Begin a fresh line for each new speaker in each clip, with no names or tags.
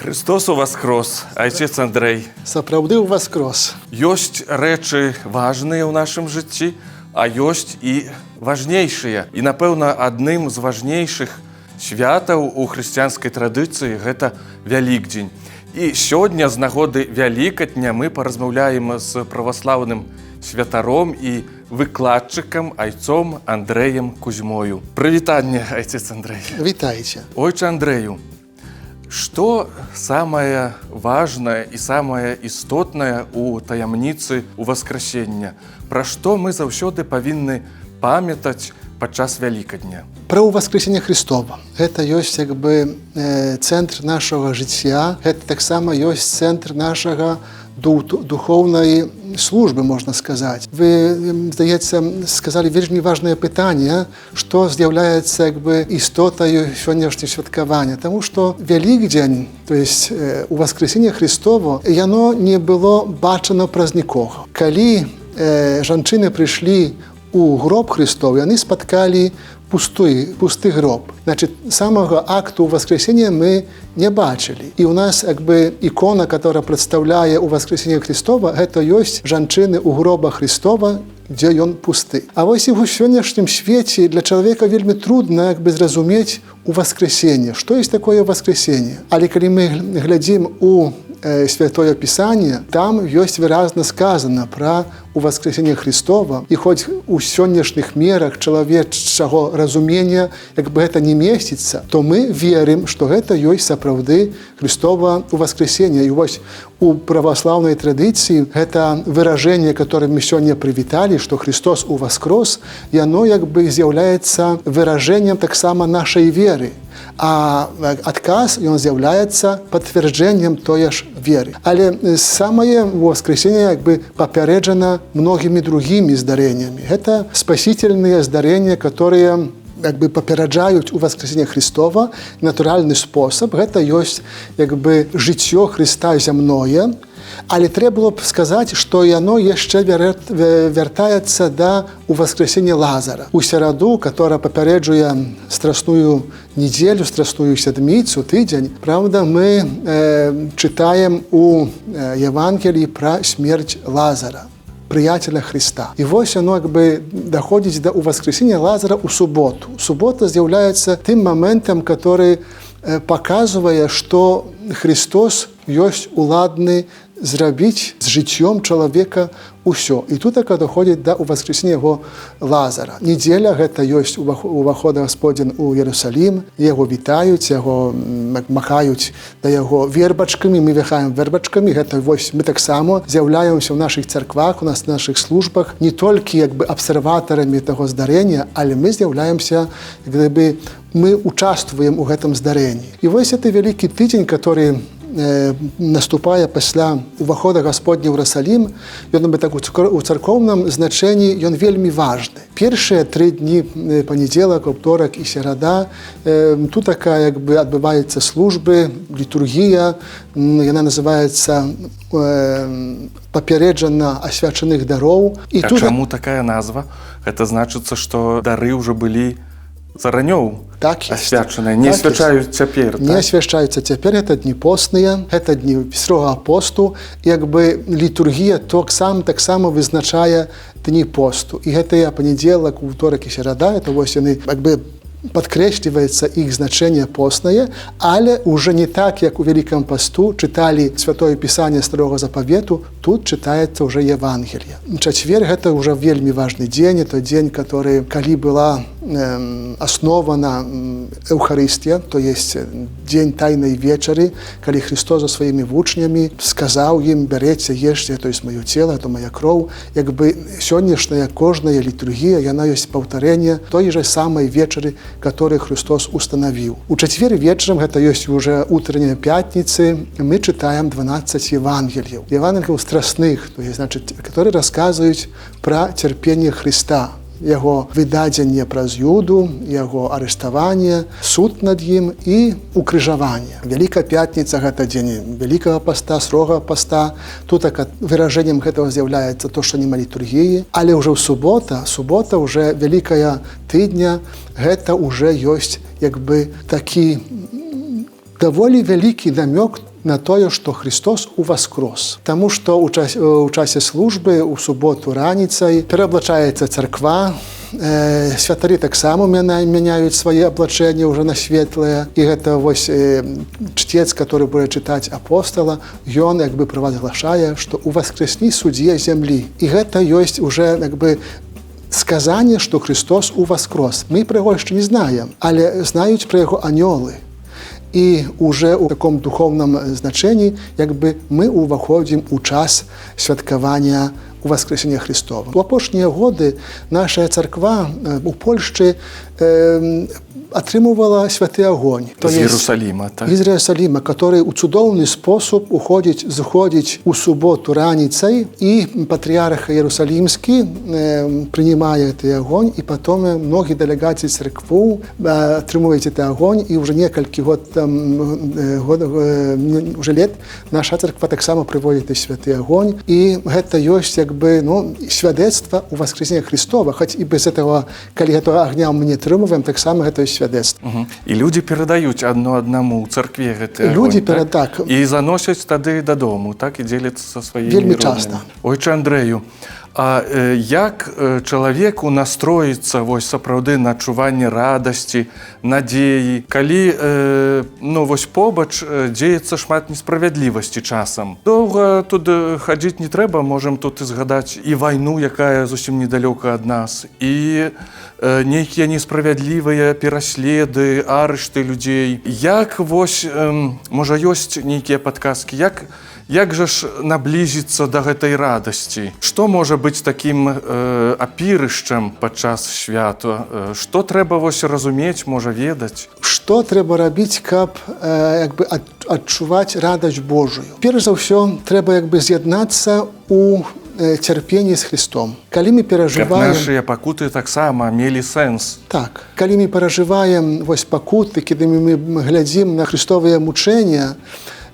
Хрыстос уваскрос, айцец Андрэй.
Сапраўды ўваскрос.
Ёсць рэчы важныя ў нашым жыцці, а ёсць і важнейшыя. І, напэўна, адным з важнейшых святаў у хрысціянскай традыцыі гэта Вялікдзень. І сёння з нагоды Вялікадня мы паразмаўляем з праваслаўным святаром і выкладчыкам айцом Андрэем Кузьмою. Прывітанне, айцец Андрэй.
Вітайце.
Ойча Андрэю, што самае важнае і самае істотнае ў таямніцы ўваскрасення? Пра што мы заўсёды павінны памятаць падчас Вялікадня?
Пра ўваскрасенне Хрыстова. Гэта ёсць як бы цэнтр нашага жыцця, гэта таксама ёсць цэнтр нашага духоўнай службы, можна сказаць. Вы, здаецца, сказалі вельмі важнае пытанне, што з'яўляецца як бы істотаю сённяшняга святкавання. Таму што Вялікдзень, то есть уваскрасенне Хрыстово, яно не было бачана праз нікога. Калі жанчыны прыйшлі у гроб Хрыстоў, яны спаткалі пусты гроб. Значит, самого акту воскресения мы не бачылі. І у нас як бы ікона, которая прадстаўляе уваскрасенне Хрыстова, гэта ёсць жанчыны у гроба Хрыстова, дзе ён пусты. А вось і ў сённяшнім свеце для чалавека вельмі трудна як бы зразумець уваскрасенне. Што есть такое воскресенне? Але калі мы глядзім у Святое Пісанне, там ёсць выразна сказана пра уваскрасенне Хрыстова, і хоць у сённяшніх мерах чалавечага разумення як бы гэта не месціцца, то мы верым, што гэта ёсць сапраўды Хрыстова уваскрасенне. І вось у праваслаўнай традыцыі гэта выражэнне, которое мы сёння прывіталі, што Хрыстос уваскрос, яно як бы з'яўляецца выражэннем таксама нашай веры. А адказ ён з'яўляецца пацвярджэннем тое ж веры. Але самае воскресенне як бы папярэджана многімі другімі здарэннямі. Гэта спасительныя здарэнні, которые як бы папярэджаюць уваскрасенне Хрыстова. Натуральны спосаб гэта ёсць як бы жыццё Хрыста зямное, але трэба было б сказаць, што яно яшчэ вяртаецца да уваскрасення Лазара. У сераду, которая папярэджуе страсную недзелю, страсную сядміцу, тыдзень, праўда, мы чытаем у Евангеліі пра смерць Лазара, прыяцеля Хрыста. І вось яно як бы даходзіць да уваскрасення Лазара ў суботу. Субота з'яўляецца тым моментам, который паказвае, што Хрыстос ёсць уладны зрабіць з жыццём чалавека ўсё. І тут така доходзіць да уваскрасення яго Лазара. Недзеля гэта ёсць уваход Гасподзін у Ерусалім, яго вітаюць, яго як махаюць да яго вербачкамі, мы вяхаем вербачкамі, гэта вось мы таксама з'яўляемся ў нашых царквах, у нас нашых службах не толькі як бы абсерватарамі таго здарэння, але мы з'яўляемся, як бы мы участвуем у гэтым здарэнні. І вось это вялікі тыдзень, который наступае пасля увахода Гасподня ў Ерусалім, ён бы так у царкоўным значэнні ён вельмі важны. Першыя 3 дні, панядзелак, аўторак і серада, тут такая як бы адбываецца службы, літургія, яна называецца папярэджана асвячаных дароў. І
А
тут
чаму такая назва? Гэта значыцца, што дары ўжо былі заранёў
Так есть.
асвячаныя, не
Так есть.
асвячаюць цяпер.
Не
Так?
асвяшчаюцца цяпер, это дні постныя, гэта дні строгага посту, як бы літургія ток сам таксама вызначае дні посту. І гэтыя панядзелак, аўторак і серада, это вось яны як бы падкрэсліваецца іх значэнне постнае, але уже не так, як у Вялікім пасту чыталі Святое Пісанне Старога Запавету, тут чытаецца уже Евангелие. Чацвер гэта уже вельмі важны дзень, это дзень, который, калі была основана Эўхарыстія, то есть дзень тайнай вечары, калі Хрыстос за сваімі вучнямі сказаў ім: «Бярэце, ешце, то есть маё тело, это моя кроў». Як бы сённяшняя кожная літургія, яна ёсць паўтарэнне той же самай вечары, который Хрыстос устанавіў. У чацвер вечарам, гэта ёсць уже утренняя пятніцы, мы чытаем 12 евангеліяў. Евангеліяў страсных, то есть, значит, которые расказваюць пра цярпенне Хрыста, яго выдадзенне праз Юду, яго арыштаванне, суд над ім і укрыжаванне. Вялікая пятніца гэта дзень вялікага паста, строгага паста. Тут так выражэннем гэтага з'яўляецца то, што няма літургіі, але ўжо ў субота, субота уже вялікая тыдня, гэта уже ёсць як бы такі даволі вялікі намёк. на тое, што Христос уваскрос. Таму што у часе службы у суботу раніцай перааблачаецца царква, святары таксама мяняюць свае аблачэнні ўжо на светлыя, і гэта вось чтец, который будзе чытаць апостала, ён як бы правазглашае, што уваскрэсні суддзя зямлі. І гэта ёсць уже як бы сказанне, што Христос уваскрос. Мы пра яго яшчэ не знаем, але знаюць пра яго анёлы. І уже ў таком духовным значэнні як бы мы ўваходзім у час святкавання Уваскрэсення Христова. У апошнія годы наша царква у Польшчы атрымувала святы агонь.
То з Иерусалима, так?
Из Иерусалима, который у цудоўны спосаб уходзіць, зыходзіць у суботу раніцай, і патрыарх Иерусалімскі прынимае гэты агонь, і потом многія дэлегацыі царкву атрымуюць гэты агонь, і уже некалькі год там, год, уже лет наша царква таксама прыводзіць святы агонь, і гэта ёсць як бы, ну, свядэцтва уваскрэсення Христова, хоць і без этого, калі гэтага агня мы не атрымліваем, таксама гэта ёсць свядэцтва.
Угу. І людзі перадаюць адно аднаму ў царкве гэты
Людзі
агонь, так?
Так.
І заносяць тады дадому, так, і дзеляцца са сваімі
Вельмі
роднымі.
часта.
Ойча Андрэю, а як чалавеку настроіцца вось сапраўды на адчуванне радасці, надзеі, калі ну, вось побач дзеецца шмат несправядлівасці часам? Доўга тут хадзіць не трэба, можам тут і згадаць і вайну, якая зусім недалёка ад нас, і нейкія несправядлівыя пераследы, арышты людзей. Як вось, можа, ёсць нейкія падказкі, як жа ж наблізіцца да гэтай радасці? Што можа быць такім апірышчам падчас свята? Што трэба вось разумець, можа, ведаць?
Што трэба рабіць, каб як бы адчуваць радасць Божую? Перш за ўсё, трэба як бы з'яднацца у цярпенні з Христом. Калі мы
Каб
перажываем
нашыя пакуты таксама мелі сэнс.
Так, калі мы перажываем вось пакуты, калі мы глядзім на Христовыя мучэння,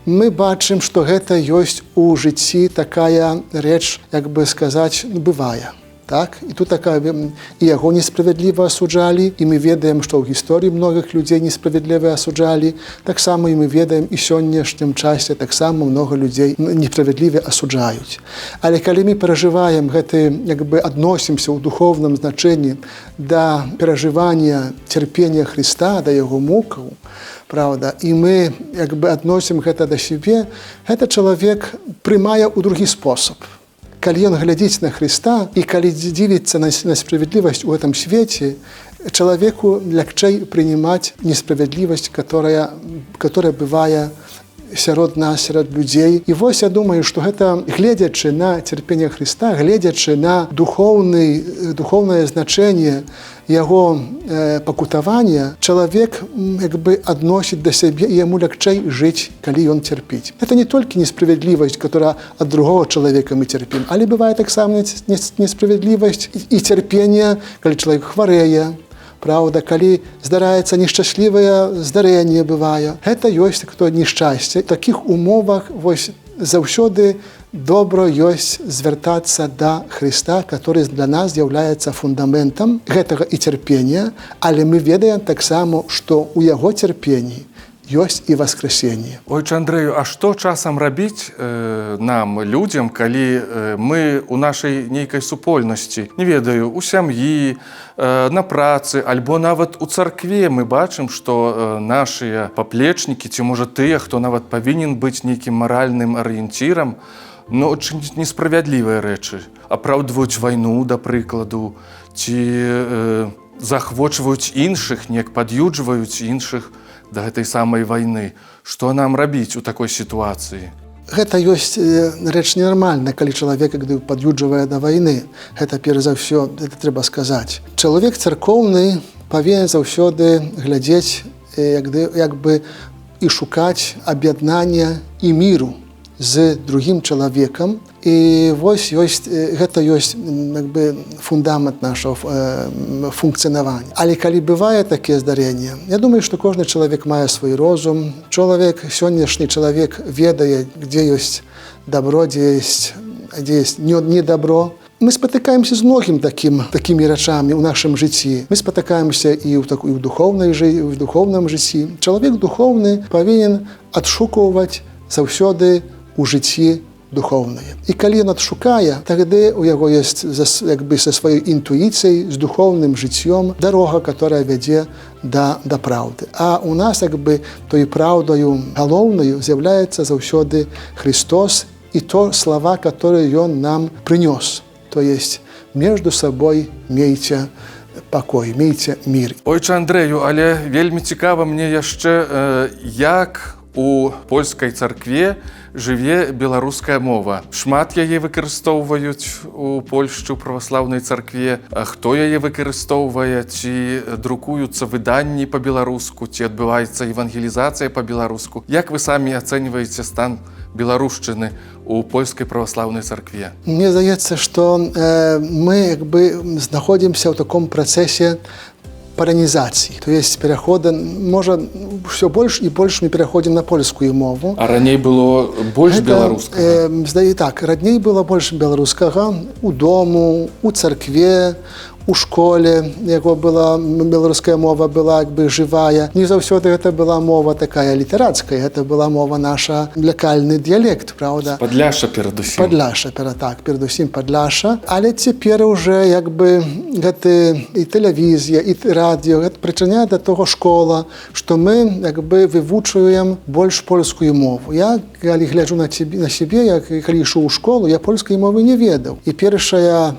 мы бачым, што гэта ёсць у жыцці такая рэч, як бы сказаць, ну, бывае. Так? І тут такая, і яго несправядліва асуджалі, і мы ведаем, што ў гісторыі многіх людзей несправядліва асуджалі. Таксама і мы ведаем, і сённяшнім часе таксама много людзей несправядліва асуджаюць. Але калі мы перажываем гэты, як бы адносімся ў духовным значэнні да перажывання цярпення Христа, да яго мукаў, праўда, і мы як бы адносім гэта да сябе, гэта чалавек прымае ў другі спосаб. Калі ён глядзіць на Христа і калі дзівіцца на справядлівасць у этом свеце, чалавеку лягчэй прынимаць несправядлівасць, которая бывае сярод нас, сярод людзей. І вось я думаю, што гэта, гледзячы на цярпенне Христа, гледзячы на духоўнае значэнне яго пакутавання, чалавек як бы адносіць да сябе, і яму лягчэй жыць, калі ён цярпіць. Это не толькі несправядлівасць, которая ад другого чалавека мы цярпім, але бывае таксама несправядлівасць і цярпенне, калі чалавек хварэе, праўда, калі здараецца нешчаслівае здарэнне бывае. Гэта ёсць хто нешчасце. У такіх умовах вось заўсёды добра ёсць звяртацца да Христа, который для нас з'яўляецца фундаментам гэтага і цярпення, але мы ведаем таксама, што ў яго цярпенні ёсць і васкрасенне.
Ойча Андрэю, а што часам рабіць нам, людзям, калі мы ў нашай нейкай супольнасці, не ведаю, у сям'і, на працы, альбо нават у царкве мы бачым, што нашыя паплечнікі ці, можа, тыя, хто нават павінен быць нейкім маральным арыенцірам, но чыніць несправядлівыя рэчы, апраўдваюць вайну, да прыкладу, ці заахвочваюць іншых, неяк пад'юджваюць іншых да гэтай самай вайны. Што нам рабіць у такой сітуацыі?
Гэта ёсць рэч ненармальная, калі чалавек як пад'юджвае да вайны. Гэта перш за ўсё, это трэба сказаць. Чалавек царкоўны павінен заўсёды глядзець як бы і шукаць аб'яднання і міру з другім чалавекам. І вось ёсць, гэта ёсць як бы фундамент нашага функцыянавання. Але калі бывае такія здарэнні, я думаю, што кожны чалавек мае свой розум. Чалавек, сённяшні чалавек ведае, дзе ёсць дабро, дзе ёсць не дабро. Мы спатыкаемся з многім такімі рэчамі ў нашым жыцці. Мы спатыкаемся і ў так, і ў духоўнай жы-, у духоўным жыцці. Чалавек духоўны павінен адшукоўваць заўсёды у жыцці духоўнае. І калі ён адшукае, тады у яго ёсць як бы са сваёй інтуіцыяй, з духоўным жыццём дарога, которая вядзе да праўды. А у нас як бы той праўдаю галоўнаю з'яўляецца заўсёды Христос і то слова, которые ён нам прынёс. То есть между собой мейце покой, мейце мир.
Ойча Андрэю, але вельмі цікава мне яшчэ, як у польскай царкве жыве беларуская мова. Шмат яе выкарыстоўваюць у Польшчы ў праваслаўнай царкве. А хто яе выкарыстоўвае, ці друкуюцца выданні па-беларуску, ці адбываецца евангелізацыя па-беларуску? Як вы самі ацэньваеце стан беларушчыны у польскай праваслаўнай царкве?
Мне здаецца, што мы як бы знаходзімся ў таком працэсе палянізацыі, то есть перахода, можа, все больш і больш мы пераходзім на польскую мову.
А раней было больш беларускага?
Так, раней было больш беларускага у дому, у царкве, у школе яго была беларуская мова была як бы жывая. Не заўсёды гэта была мова такая літарацкая, гэта была мова наша, лякальны дыялект, праўда.
Падляша перадусім.
Падляша, так, перадусім Падляша. Але цяпер уже як бы гэты і тэлевізія, і радыё гэта прычыняе да таго, школа, што мы як бы вывучваем больш польскую мову. Я калі гляджу на цябе, на сябе, як калі ішоў у школу, я польскай мовы не ведаў. І першая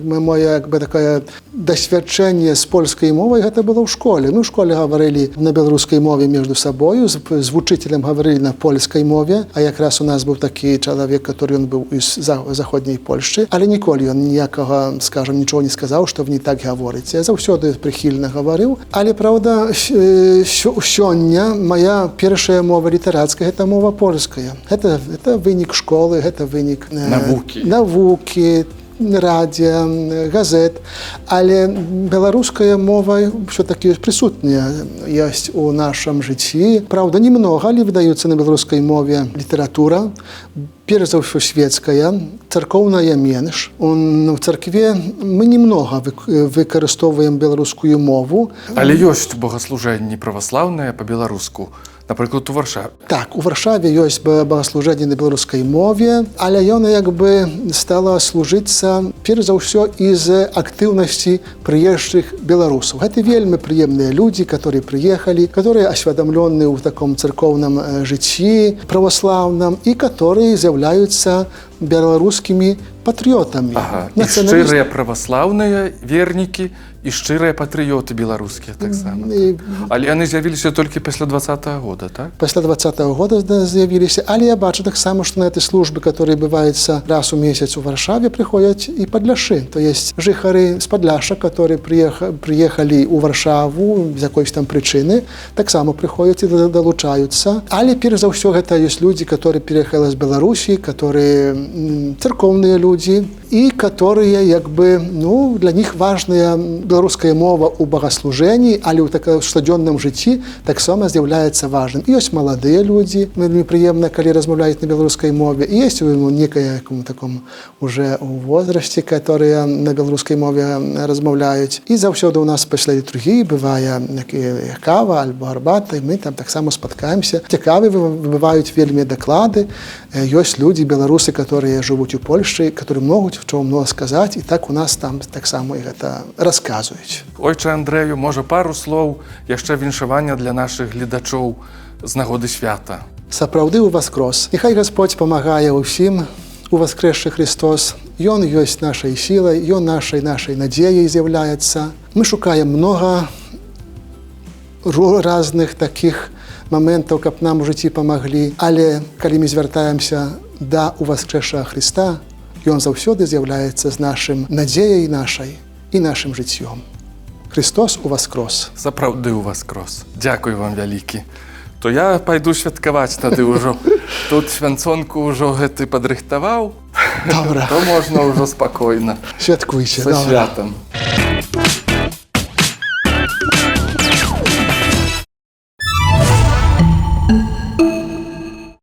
моя як бы такое дасвядчэнне з польскай мовай гэта было ў школе. Мы ў школе гаварылі на беларускай мове между сабою, з вучыцелем гаварылі на польскай мове, а якраз у нас быў такі чалавек, который ён быў з заходняй Польшчы, але ніколі ён ніякага, скажем, нічого не сказаў, што вы не так гаворыце. Я заўсёды прыхільна гаварыў. Але праўда, сёння моя першая мова літарацкая гэта мова польская. Гэта вынік школы, гэта вынік
навукі.
Навукі, радыё, газет, але беларуская мова все-таки прысутняя ёсць у нашым жыцці. Праўда, немного, але выдаюцца на беларускай мове літаратура, перш за ўсё светская, царкоўная менш. У царкве мы немного выкарыстоўваем беларускую мову.
Але ёсць богаслужэнні праваслаўныя па-беларуску, напрыклад, у Варшаве.
Так, у Варшаве ёсць богаслужэнне на беларускай мове, але яно як бы стала служыцца перш за ўсё з актыўнасці прыезджых беларусаў. Гэта вельмі прыемныя людзі, которые прыехалі, которые асведамлены ў таком царкоўным жыцці праваслаўным і которые з'яўляюцца беларускімі патрыётамі.
Ага. І шчырыя праваслаўныя вернікі, і шчырыя патрыёты беларускія таксама. Але яны з'явіліся толькі пасля 20-го года, так?
Пасля 20-го года з'явіліся, але я бачу таксама, што на этой службы, которые бываюцца раз у месяц у Варшаве, прыходзяць і падляшы, то есть жыхары з Падляша, которые прыехалі ў Варшаву з якойсь там прычыны, таксама прыходзяць і далучаюцца. Але перш за ўсё гэта ёсць людзі, которые пераехалі з Беларусі, которые царкоўныя людзі і которые як бы, ну, для них важная беларуская мова ў богаслужэнні, але ў таком штодзённым жыцці таксама з'яўляецца важным. І ёсць маладыя людзі, вельмі прыемна, калі размаўляюць на беларускай мове, і есть у некая таком уже у возрасте, которые на беларускай мове размаўляюць. І заўсёды у нас пасля літургіі бывае кава альбо гарбата, і мы там таксама спаткаемся. Цікавы бываюць вельмі даклады. Ёсць людзі, беларусы, которые жывуць у Польшчы, которые могуць чого много сказаць, і так у нас там таксама і гэта расказваюць.
Ойча Андрэю, можа, пару слоў яшчэ віншавання для нашых гледачоў з нагоды свята.
Сапраўды ўваскрос. Няхай Господь памагае ўсім уваскрэсшы Христос. Ён ёсць нашай сілай, ён нашай надзеяй з'яўляецца. Мы шукаем многа разных такіх моментаў, каб нам у жыцці памаглі, але калі мы звяртаемся да уваскрэсшага Христа, ён заўсёды з'яўляецца з нашым надзеяй нашай і нашым жыццём. Христос уваскрос.
Сапраўды ўваскрос. Дзякуй вам вялікі. То я пайду святкаваць тады ўжо. Тут свянцонку ўжо гэты падрыхтаваў.
Добра.
То можна ўжо спакойна.
Святкуйце.
Са
Добра.
святам.